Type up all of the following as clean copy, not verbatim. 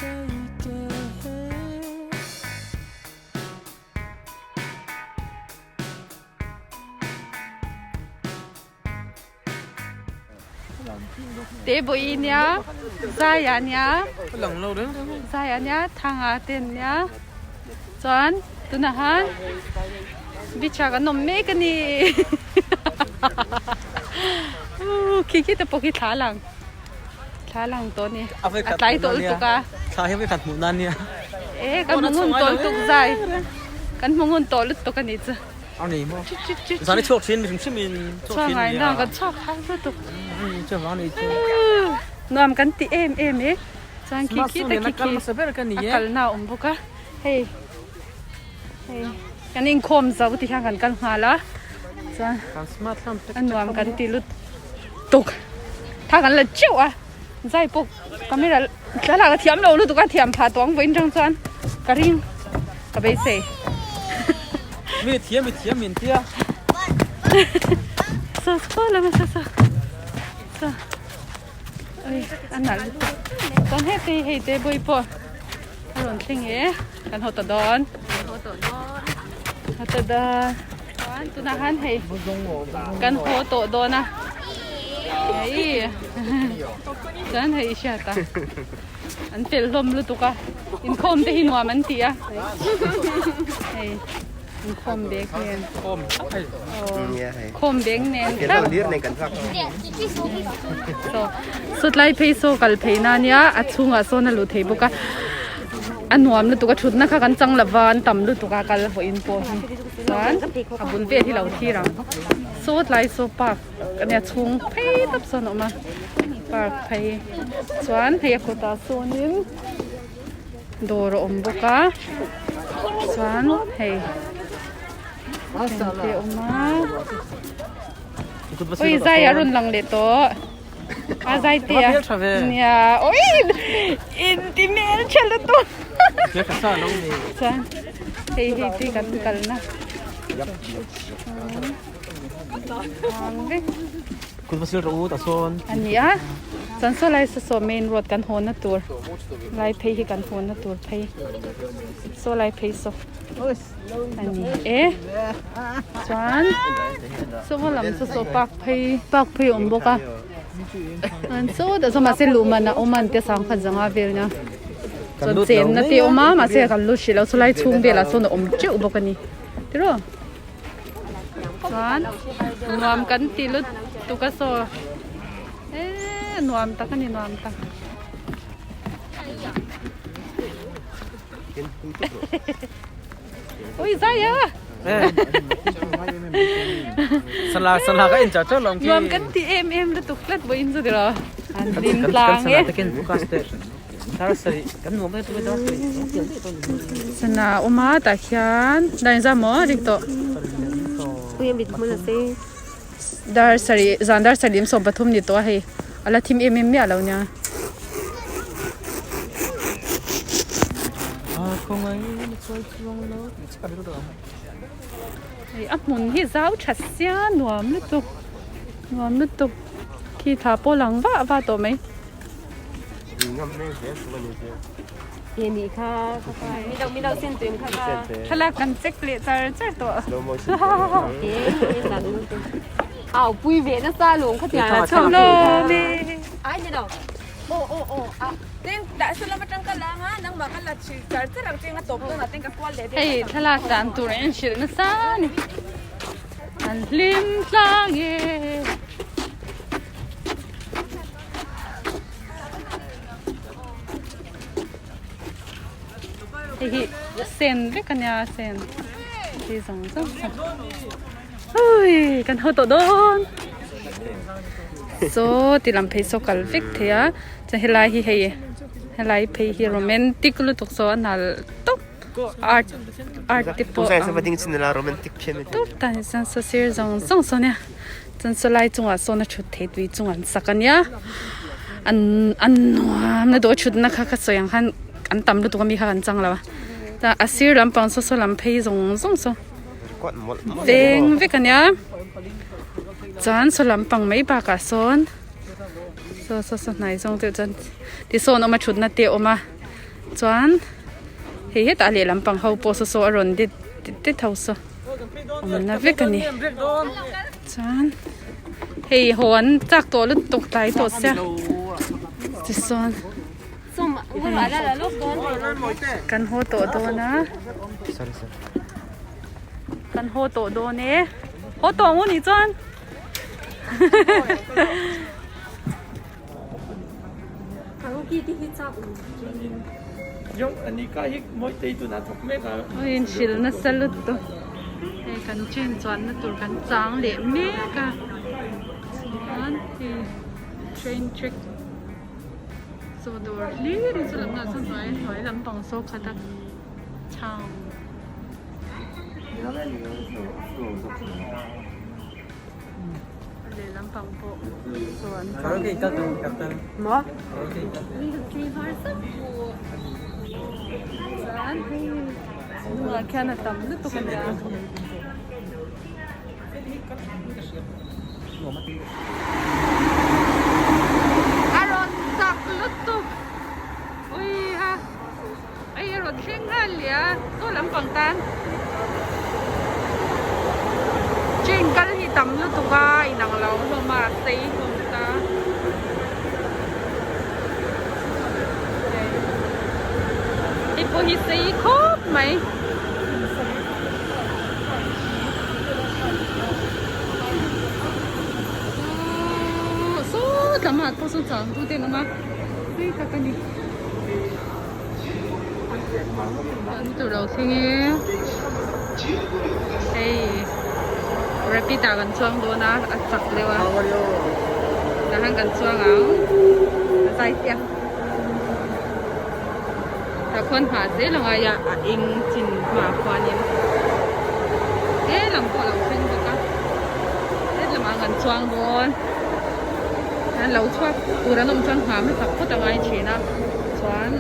Te bawi nia Zaia nia Zaia nia Thanga te an nia chuan tunah han beach ah kan awm mek a ni khi khi te pawh khi thla lang thla lang tawh a ni a tlai tawh lutuk a thla hi vawikhat hmuh nan nia e kan hmu ngun tawh lutuk zai kan hmu ngun tawh lutuk a ni chu. A ni maw? Zan i chhuak thin mi hrim hrim in chhuak thin nia. Chhuak kan chhuak har lutuk. Chhuak vang ni chu. Nuam kan ti em em e. Chuan khi khi te khi khi a kalna a awm bawk a. Hei hei kan inkhawm zo ti hian kan kal nghal a. Chuan a nuam kan ti lutuk. Tha kan la teuh a. Zai pawh camera thlalak a thiam lo lutuk a thiam phah tawh ang vawiin tang chuan ka ring ka beisei. Mi thiam mi thiam min tia. Sa sa lam sa sa sa oi a nalh lutuk chuan heti hei te bawi pawh a rawn thleng e kan haw ta dawn haw ta dawn. Chuan tunah khan hei kan haw tawh dawn a hei chuan hei i hriat a an fel hlawm lutuk a inkhawm te hi nuam an ti a hei inkhawm bag nen khawm bag nen saw sawtlai phei saw kal phei na ania a chhungah sawn a luh thei bawk a. A nuam lutuk a thutna kha kan chang lova an tam lutuk a kal vawiin pawh hi chuan a bul vel hi lo thlir ang saw tlai saw park ania chhung phei tawp sawn a awm a park phei chuan hei a kawtah sawnin dawr a awm bawk a chuan hei te a awm a ui zai a rawn lang leh tawh. A zai te a. Nia. Oi! In ti mel tha lutuk. Chuan hei hei te kan kalna. Ang vek. Kut va sil rawh u ta sawn. Ani a. Chuan saw lai saw saw main road kan haw na tur. Lai phei hi kan haw na tur phei. Saw lai phei saw. Ani e. Chuan saw lam saw saw park phei park phei a awm bawk a an saw dah saw mahse luh man a awm a an tia sangkhat zanga vel nia chuan chenna te a awm a mahse kan lut hrih lo sawlai chhung velah sawn a awm teuh bawk a ni tiraw chuan nuam kan ti lutuk a saw eee nuam tak a ni nuam tak. Ui zai a. Sala sala ka in cha cha long ki. Nuam kan ti em em lutuk tlat bo in chu tiro. An lim tlang e. Takin bukas te. Dar sari kan nuam e tu dar sari. Sana uma tah khian dar za maw rik tawh. Dar sari zan dar sari lim 13 ni tawh a hei. Ala thim em em miah lo nia. Hei a hmun hi zau tha sia nuam lutuk nuam lutuk khi thla pawh lang vah vah tawh mai. Thlalak kan check leh char char tawh. Hei thlalak dan tur a inhrilh nasa a ni an hlim tlang e. Hei hi sen vek a nia sen hi zawng zawng chu ui kan haw tawh dawn saw ti lam phei saw kal vek thei a chuan helai hi hei helai phei hi romantic lutuk saw a nalh tawp art art te pawh tawp tan chuan saw sir zawng zawng saw nia chuan saw lai chungah sawn a thut thei tui chungah an sak a nia an an nuam na dawh thutna kha ka sawi ang khan an tam lutuk a mi kha kan chang lo a chuan a sir lampang saw saw lam phei zawng zawng saw veng vek a nia chuan saw lampang mai bakah sawn saw saw saw hnai zawng te chuan tisawn a awm a thutna te a awm a. Chuan hei hetah lehlam pang ho pawh saw saw a rawn det det ho saw awmna vek a ni. Chuan hei haw an chak tawh lutuk tlai tawh sia tichuan kan haw tawh dawn a kan haw tawh dawn e haw tawh ang u nih chuan. Ui in hrilh nasa lutuk hei kan train chuanna tur kan chang leh mek a chuan hei train track chaw dawr hlir in chu lamah chuan hnuai hnuai lampang saw khat a chhang. Lehlam pang pawh chuan maw chuan hei hnungah khian a tam lutuk a nia. A rawn chak lutuk ui ha. Hei a rawn thleng nghal leh a saw lampang tan train kal hi tam lutuk a inang lo hlawm a sei hlawm ta hei pawh hi sei khawp mai. Saw lamah pawh sawn chang tu te an awm a sei tak a ni. An tur lo thleng e hei rapid ah kan chuang dawn a a chak deuh a tah hian kan chuang ang a zai chiah tah khuan nghah zel a ngai a a eng chin hmaah khuanin he lam pawh a lo thleng bawk a hetlama kan chuang dawn. An lo chhuak tur an awm chuan nghah hmasak phawt a ngai thin a chuan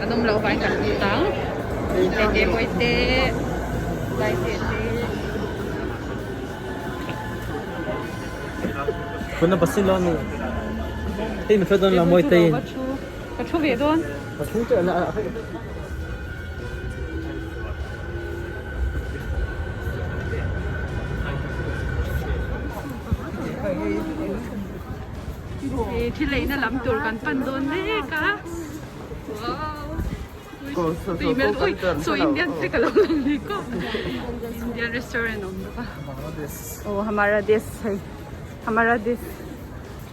an awm loh vangin kan lut ang hei te pawh hi te zai te te. Kuna basin lo ni hei mi thawt dawn lo mawi te in ka thu ve dawn ka thu te na He thil eina lam tur kan pan dawn mek a wow tui hmel ui saw Indian te ka lo lang leh kawp Indian restaurant a awm bawk a aw hamara desh hei hamara desh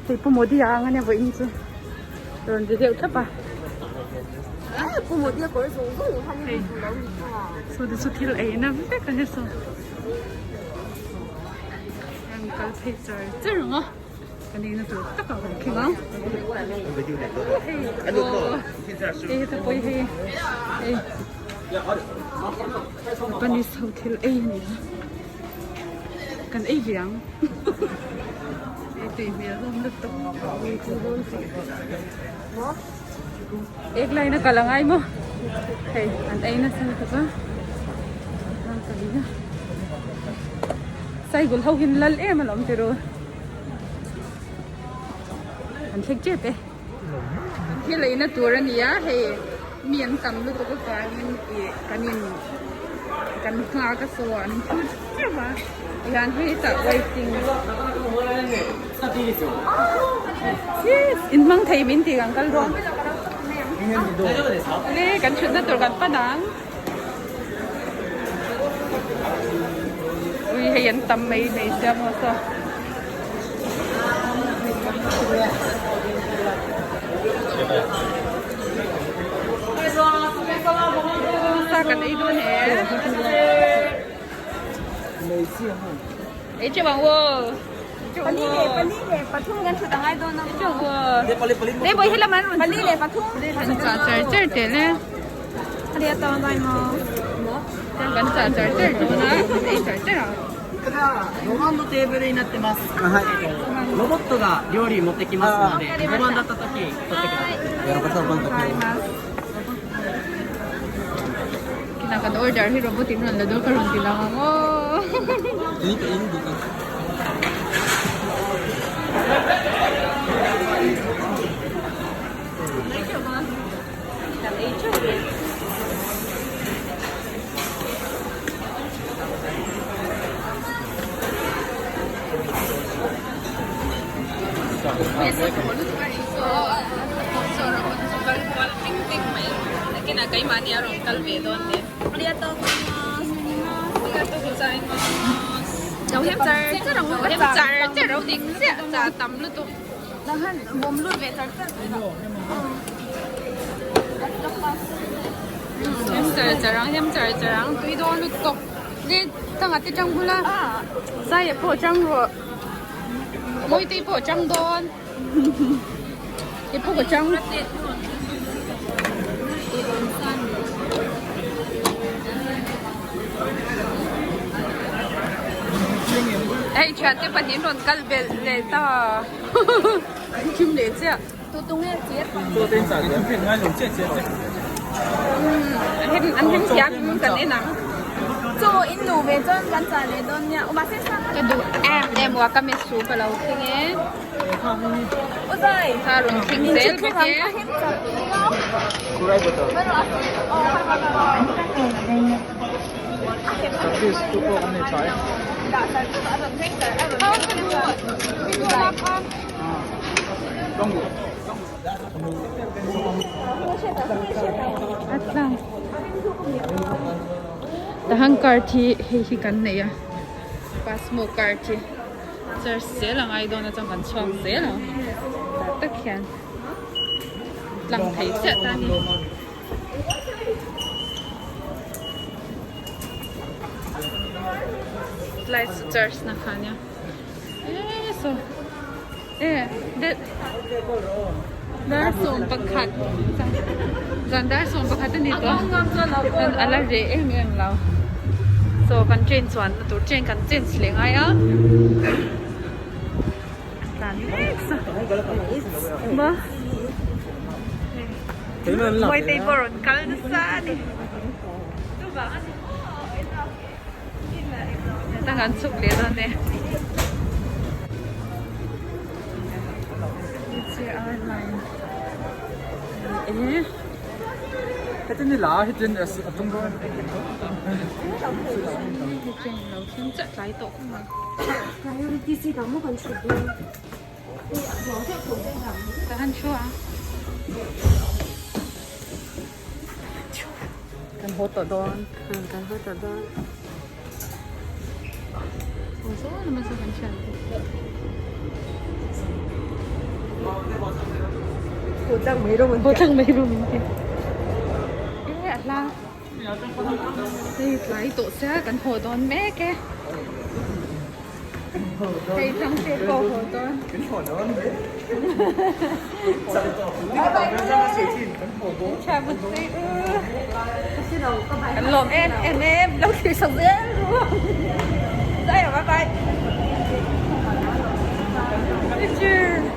hei pu Modi a ang ania vawiin chu rawn ri deuh thlap a hei saw te chu thil eina vek a ni saw. An kal phei char char ang a kan ei na tur tak ah kan thleng ang hei aw hei heta pawh hi hei hei Japanese ho thil ei a ni a kan ei ve ang ei tui hmel hlawm lutuk ek line a kal a ngai maw hei an ei nasa lutuk a. Saigul ho hian lal em alawm ti ru an thlek tep e thil eina tur a ni a hei mi an tam lutuk avangin ih kan in kan nghak a saw an thu teuh a tihian hei tah waiting in hmang thei min tih kan kal dawn le kan thutna tur kan pan ang. Ui hei an tam mai mai sia maw saw. Sa kan ei dawn he. Ei cheu ang wo. Pali leh pali leh pathum kan thut angai dawn a. Ei cheu wo. Lei bawi helam an rawn. Pali leh pathum. An chah char char teh le. Kan chah char char dawn a kan ei char char ang. 5番のテーブルになってます。ロボットが料理持ってきますので、5番だった時取ってください。 Kina kan order hi robot in rawn la dawn ka rawn ti lang ang aw. ei teuh mai. Mawitei pawh a chang dawn kei pawh ka chang hei thiante pahnih an rawn kal belh leh ta an thim leh chiah an hem thiam kan en ang ka duh em em wakame soup a lo thleng e kha rawn thleng zel bawk e. Tahan card hi hei hi kan nei a pasmo card hi charge zel a ngai dawn a chuan kan chhuak zel ang tah tak hian tlang thei chiah ta a ni. Light chu charge na kha nia eee saw e dar 11 zan dar 11 a ni tawh a la reh em em lo saw kan train chuan na tur train kan change leh ngai a a tlan mek saw maw Mawitei pawh rawn kal nasa a ni chuvang a ni maw. Tang an chhuk leh dawn e. HCR line. Eh. Heti ni la hetin a tung dawn. Hei train lo thleng chiah tlai tawh khawp mai. Priority seat ang maw kan chhut dawn. Ka han thu a. Kan haw tawh dawn. Kan haw tawh dawn. Haw zawn a hmasa kan hriat te. Haw tlang mai rawh. Haw tlang mai rawh min ti. E a hla. Hei tlai tawh sia kan haw dawn mek e. Hei thangte pawh haw dawn. Kan haw dawn. Kan lawm em em em lo thlir sak zel ru. Zai bye bye. Cheers.